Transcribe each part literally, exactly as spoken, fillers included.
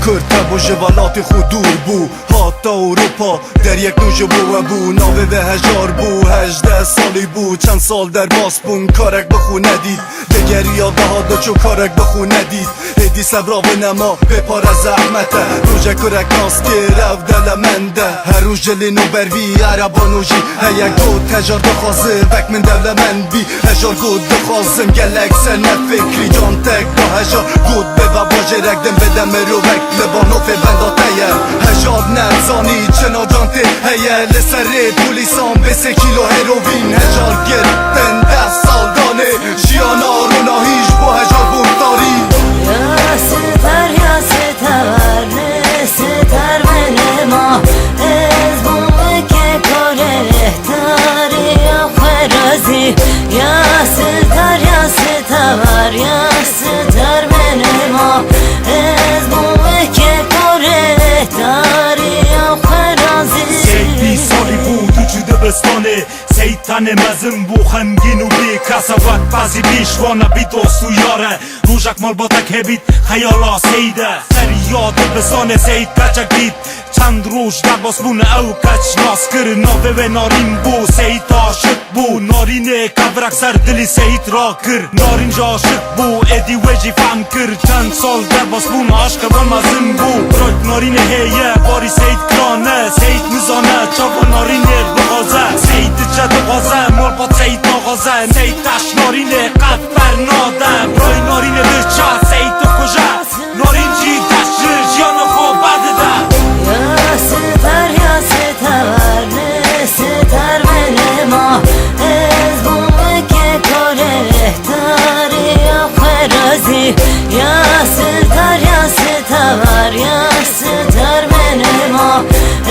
Kurd hebû ji welatê xwe dûr bû, hat Ewropa, deriyek nû ji bo we bû. Navê vê hejar bû, hejdeh salî bû, çend sal derbas bûn, karek bi xwe nedît. Digeriya dahada ço karek bi xwe nedît. Êdî sevra vê nema, bê pare zehmet e. Rojek kurek nas kir, ev delemend e. Her roj cilê nû ber vî, ereba nû jî heye got, hejar dixwaze, wek min dewlemend bî. Hejar got dixwazim gelek sene fikrî, can tek da hejar got, bibe bajêrek din bide mirovek, li ba nofê benda te ye. Hejar nezanî çina can tê heye, li ser rê polîsan bê sê kîlo herovîn. Hejar girtin deh sal danê, jiyana rûnahî ji bo hejar bûn tarî. Ya sitar, ya sitar, ne sitar bene ma, ez bûm weke kore, tariya xwe razî. Ya sitar, ya sitar, ya sitar bene ma, ez bûm weke kore, tariya xwe razî. Seyîd bî salî bû, tu çû dibistanê. Seyîd tenê mezin bû, xemgîn û bê kesefet, pezî bî ji wana bî dost û yar e. Rojek malbatek hebît, xeyala Seyîd e. Feriya dibistanê Seyîd keçek dît. Çend roj derbas bûn, ew keç nas kir. Navê wê Narîn bû, Seyîd aşiq bû. Narînê kevirek ser dilî Seyîd rakir. Narîn jî aşiq bû, êdî wê jî fehm kir. Çend sal derbas bûn, aşqê wan mezin bû. Birayk Narînê heye, barî Seyîd giran e. Seyîd nizane çawa Narînê bixwaze. Seyîd diçe dixwaze, malbat Seyîd naxwaze. Seyîd taş Narînê qet bernade. Birayê Narînê diçe Seyîd dikuje. Narîn jî dest ji jiyana xwe vedide. Ya sitar, ya sitar, ne sitar bene ma, ez bûm weke kore, tariya xwe razî. Ya sitar, ya sitar, ya sitar bene ma,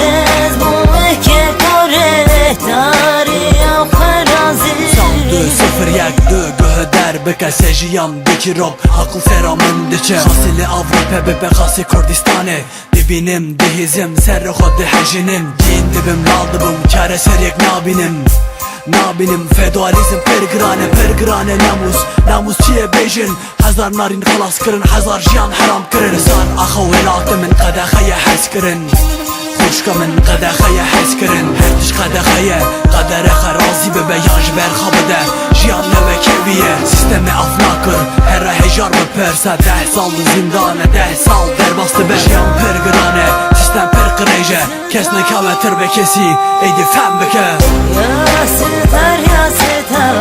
ez bûm weke kore, tariya xwe razî. Sound du sifir yek du guhdar bike, se jiyan bikî rop, aqil sera min diçe. Xasî li Avropa bibe xasî Kurdistanê. Dibînim, dihêzim, serê xwe dihejînim. Cîn dibim, lal dibim, çareseriyek nabînim. Nabînim, feodalîzm pir giran e, pir giran e, namûs, namûs çi ye bêjin? Hezar narîn xelas kirin, hezar jiyan heram kirin. Sar axa welatê min qedexe ye hez kirin. Xwişka min qedexe ye hez kirin, her tişt qedexe ye. Qedere xwe razî bibe yan ji ber xwe bide. Jiyan ne wekî vî ye, sîstemê af nakir. Here hejar bipirse, deh sal li zîndan e, deh sal derbas dibe. Jiyan pir giran e, sîstem pir qirêj e. Kes nikabe tir be kesî, êdî fehm bike. Ya sitar, ya sitar,